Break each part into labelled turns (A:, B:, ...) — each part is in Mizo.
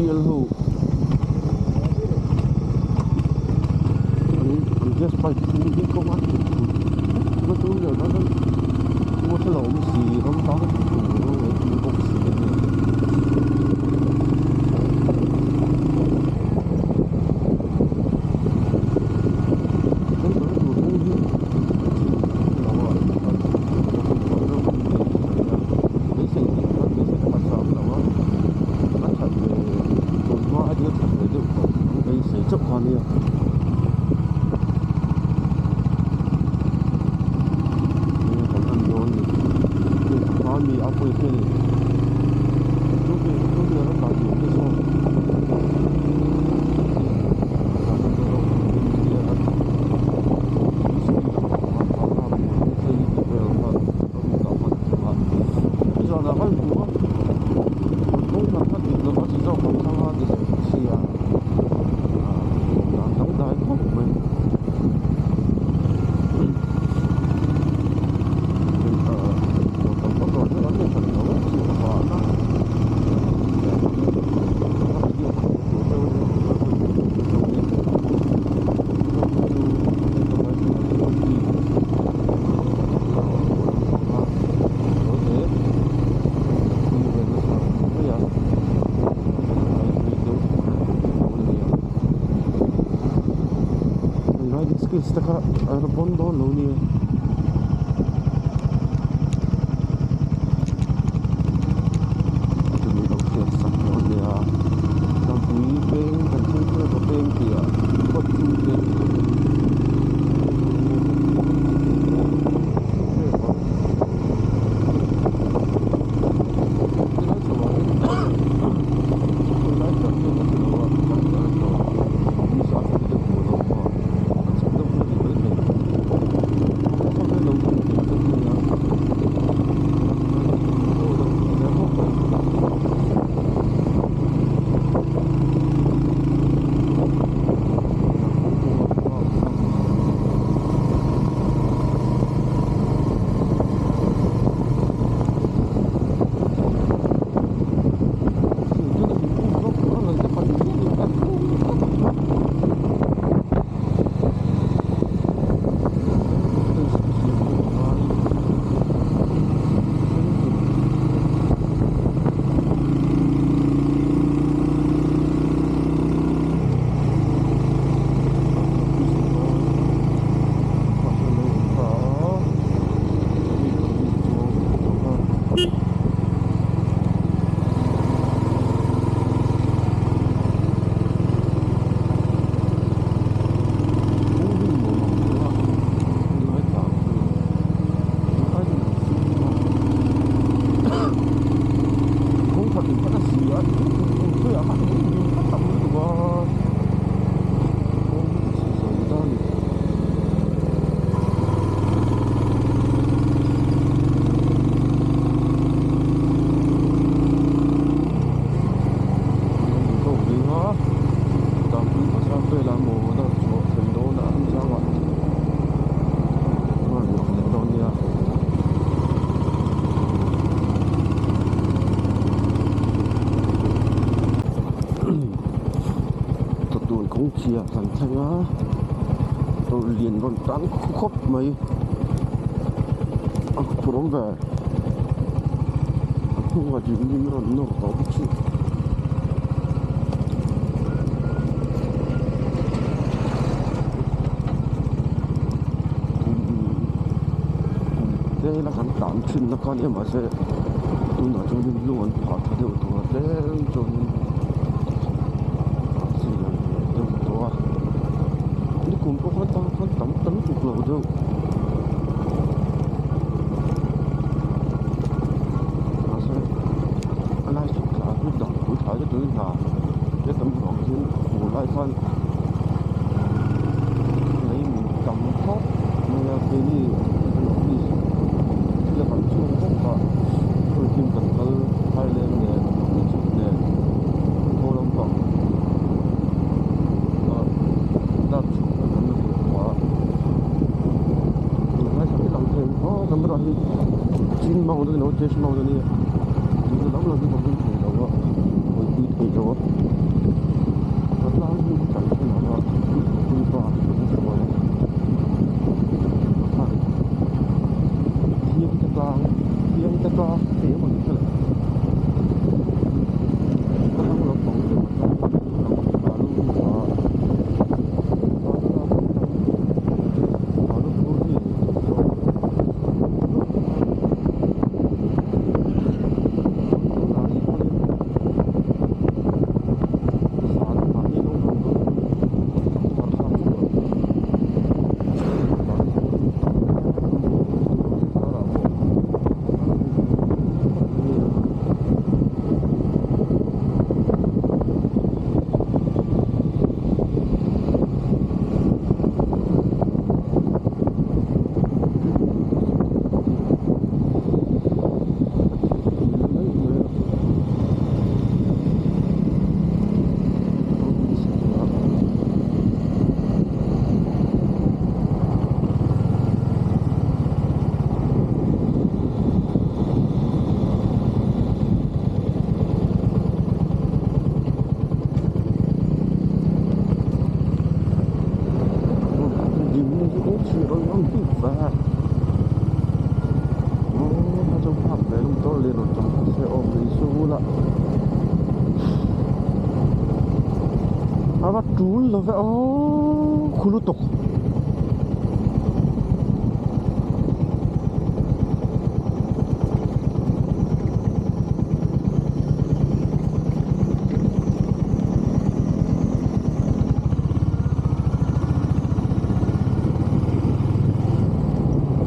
A: L ho an an gas pipe hi hi kawng a thut thut a chu leh dan chuan kawng a hrelo awm si ram tan a thut tur rawng leh bawk si a ni. Skills te kha a la pawn dawn lo nia. Chumi lo hriat sak dawn nia. Tampui peng kan thleng theuh a peng tih ah kawt chung peng tih ah helai chho ah hian helai chho hian a ti lo a kawngchhia kan thleng a tawlhlian rawn tang khawp mai a phur awm ve a hnungah ding rawn nawr tawh bawk si. Vel a kan tlan thin na kha nia mahse tunah chuanin lung an phah tha deuh tawh a tlem chuanin a zir deuh tawh a nikum pawh khan tang khan tam tam tuk lo deuh. Mahse a lai chhuk thla chu dang pui thlai te tuin hna te tam vang hian fur lai khan lei min tam khawp mai a keini kan office thil a kan chhung bawk a hruaikim kan kal Thailand nen Egypt nen khaw lampang ah dark chhuk kan la hmu tawh a tunlai thla hi lang thei aw camera hi chin mount a ni lo chest mount a nia tih lam lam hi ka hmu thei lo a hawipui thei lo a. Khawtlang hmun hi kan hre lo a, puipa kan hruai a Thiangte tlang Thiangte tlang tih emaw ni kha le Khawthlang lampang te A va tul lo ve aw khu lutuk.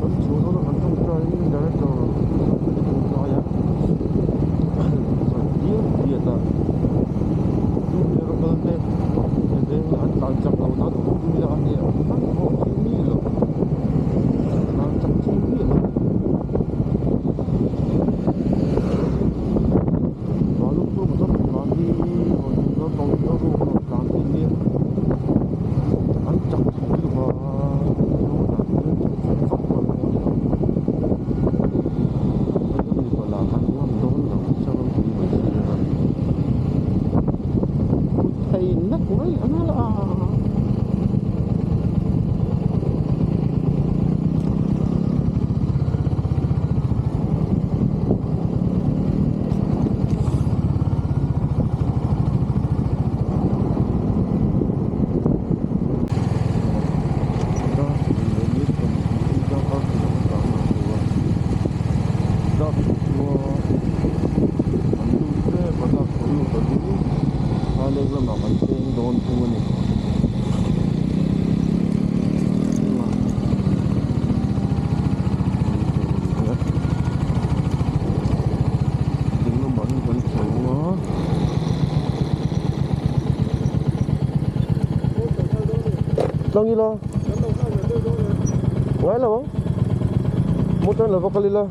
A: Kan chhuah dawn a kan tawngtai in director a tawngtai a sawi diat diat a two wheeler a kal te veng an tlan chak loh nan awm tum ila a nia hman pawh chi miah lo tlan chak chi miah lo. Balu phur motor tlan hi rawn naupang hi a ruk a rawn tlan hi nia an chak thei lutuk a vak vak pawh a ni lo hei mipa lah kan ngam dawn lo nasa ropui mai sia kut thei nak mai a nal a. Ding lamah hian kan chho a. Tlang ila. Ngai lo ang. Motor lo va kal ila.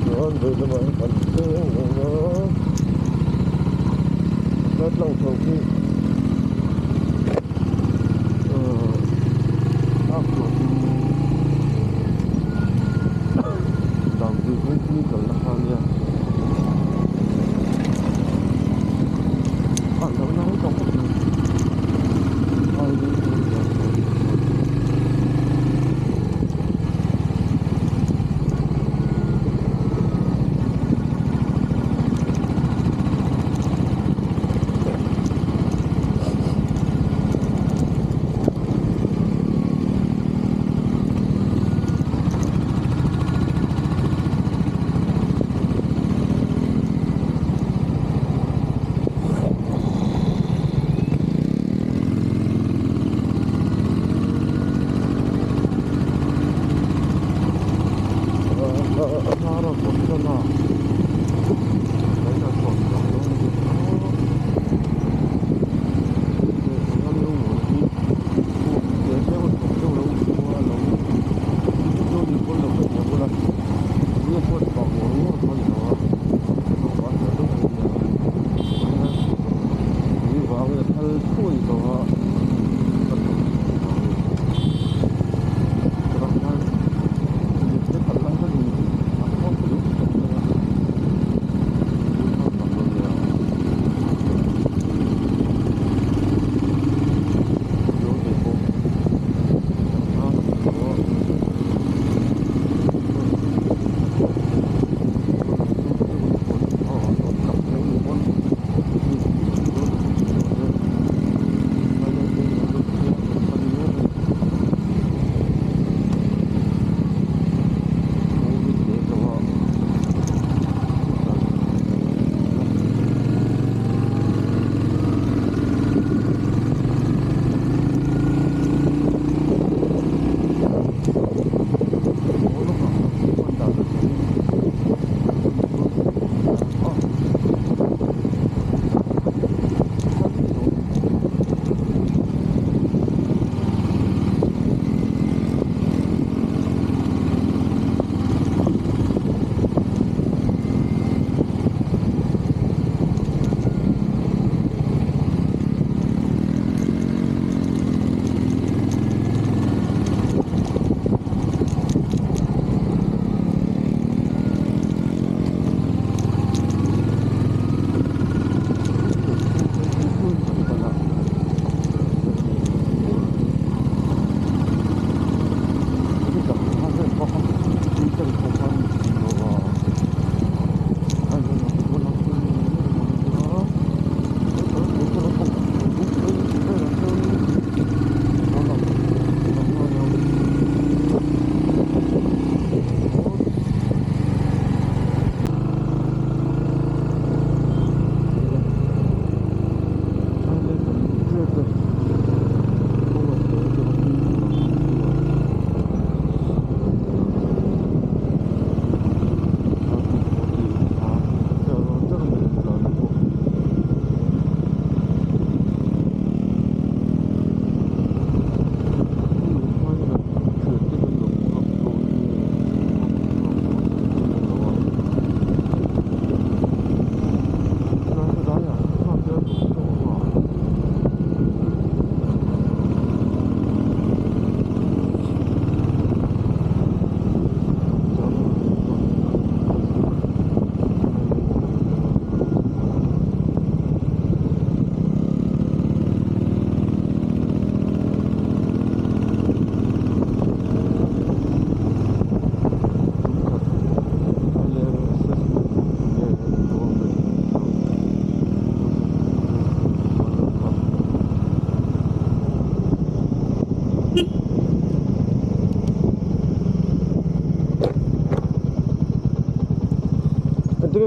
A: Chuan vei lamah hian kan cheng reng a. Tlai tlang chho khi.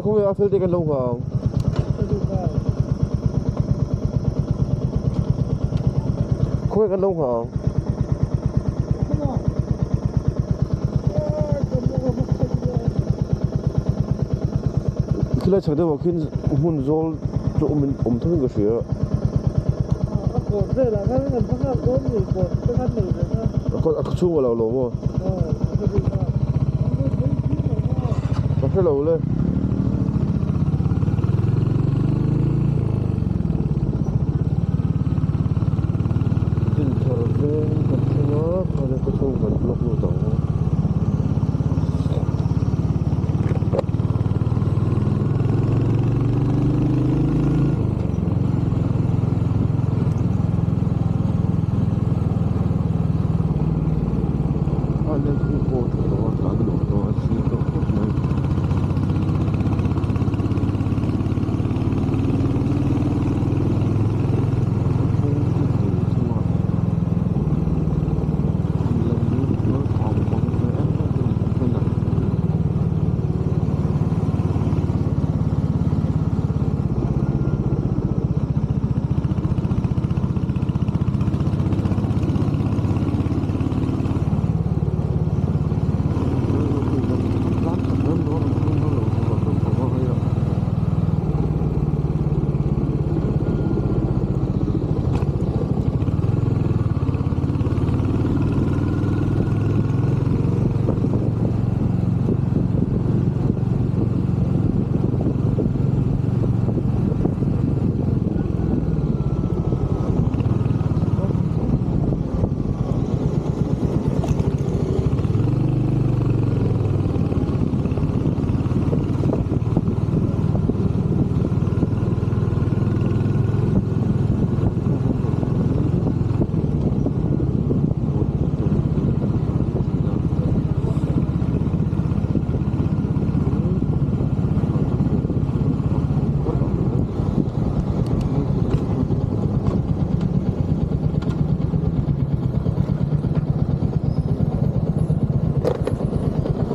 A: khawnge a fel te kan lo nghah ang. Khawnge kan lo nghah ang. Khilai chhak deuhah khian hmun zawl chu awm in awm tho in ka hria.
B: A kawr velah khan an va nghak dawn ni kawr te khan nei ve kha.
A: A chhung a lo lo maw? Ka hre lo le. Dinthar veng kan thleng a, khale ka chhung kan block lut ang. A leng hi pawh tha lo a tlan a nuam tawh a zing tawh khawp mai.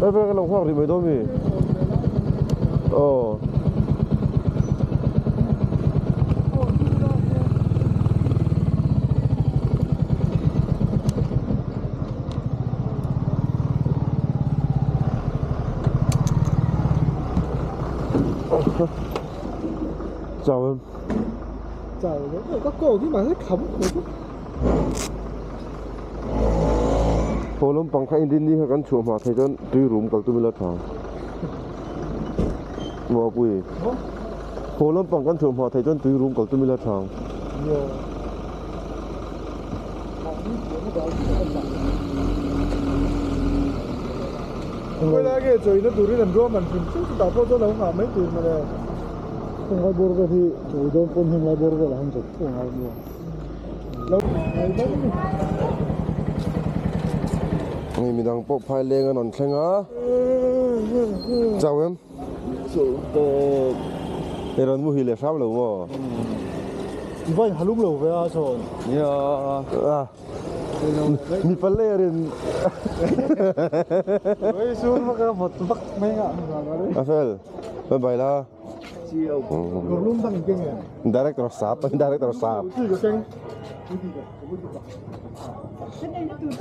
A: Vel kan lo nghak rih mai dawn mi aw chào em
B: chào các cô khi mà hết khấm
A: Haw lampang kha in din ni kha kan chhuah hma thei chuan tui rum kal tum ila tha maw pui haw lampang kan chhuah hma thei chuan tui rum kal tum ila tha
B: Khawilai nge chawina turin an ruam an hrim chu chutah pawh chuan lo nghah mai tur mawle.
C: Henglai bawr vel hi chawi dawn pawn henglai bawr velah hian chawi tho ngai ania.
A: Hei midang pawh phai leng an rawn thleng a chau em i rawn muhil leh hram lo maw
C: i va in halum lo ve a sawn
A: nia mi palayer in a fel bye bye la. Director sap director sap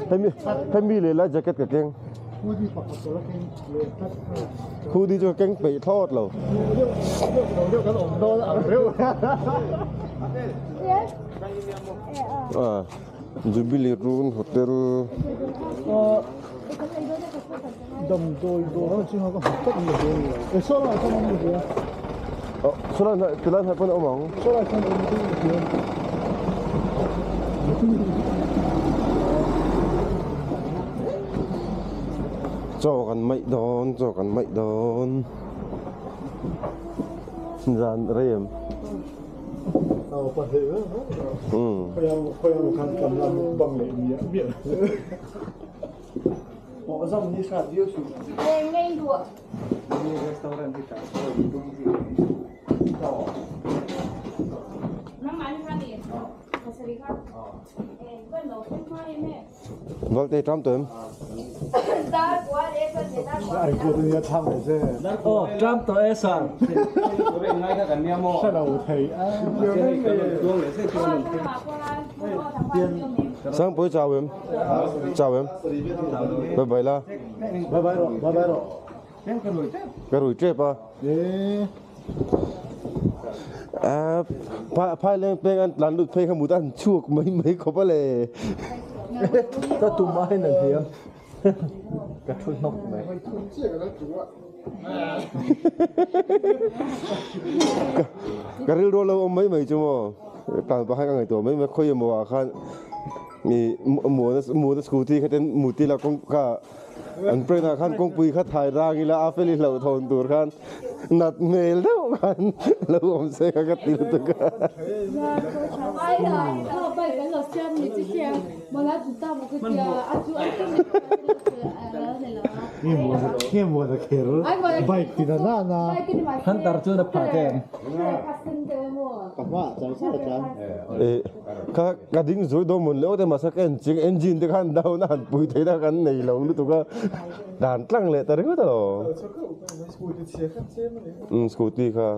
A: hemi hemi leh lai jacket ka keng hoodie chu ka keng peih thlawt lo ah Jubilee Run Hotel.
C: Damdawi dawr a chhungah ka hmu tlat mai e saw lai sawn a awm ve a
A: aw saw lai hnaih ti lai hnaih pawn a awm ang
C: saw lai sawn a awm deuh hian
A: chaw kan maih dawn chaw kan maih dawn zan rei em umm Valte tram tawh em?
B: Tram tawh e sir.
A: Sangpui chau em? Chau em? Bye bye la.
C: Bye bye rawh, bye bye rawh.
A: Ka rui tep a. Phai leng peng an tlan lut phei kha mut a han chhuak mai mai khawp a le.
B: Ka tum aiin an hliam. Ka thu hnawk mai.
A: Ka rilru lo awm mai mai chu maw. Tlan pah khan ka ngaihtuah mai mai khawi emaw ah khan muana scooty kha ten muti la kawngka An prank ah khan kawngpui kha thai rang ila a feli hlauh thawn tur khan nat hmel deuh khan lo awm se kha ka ti lutuk a. Kha ka ding zui dawn mawn leuh te mahse ka en ching engine te khan down a han pui theih na kan nei lo lutuk a dan tlang leh ta ringawt a lo umm scooty kha.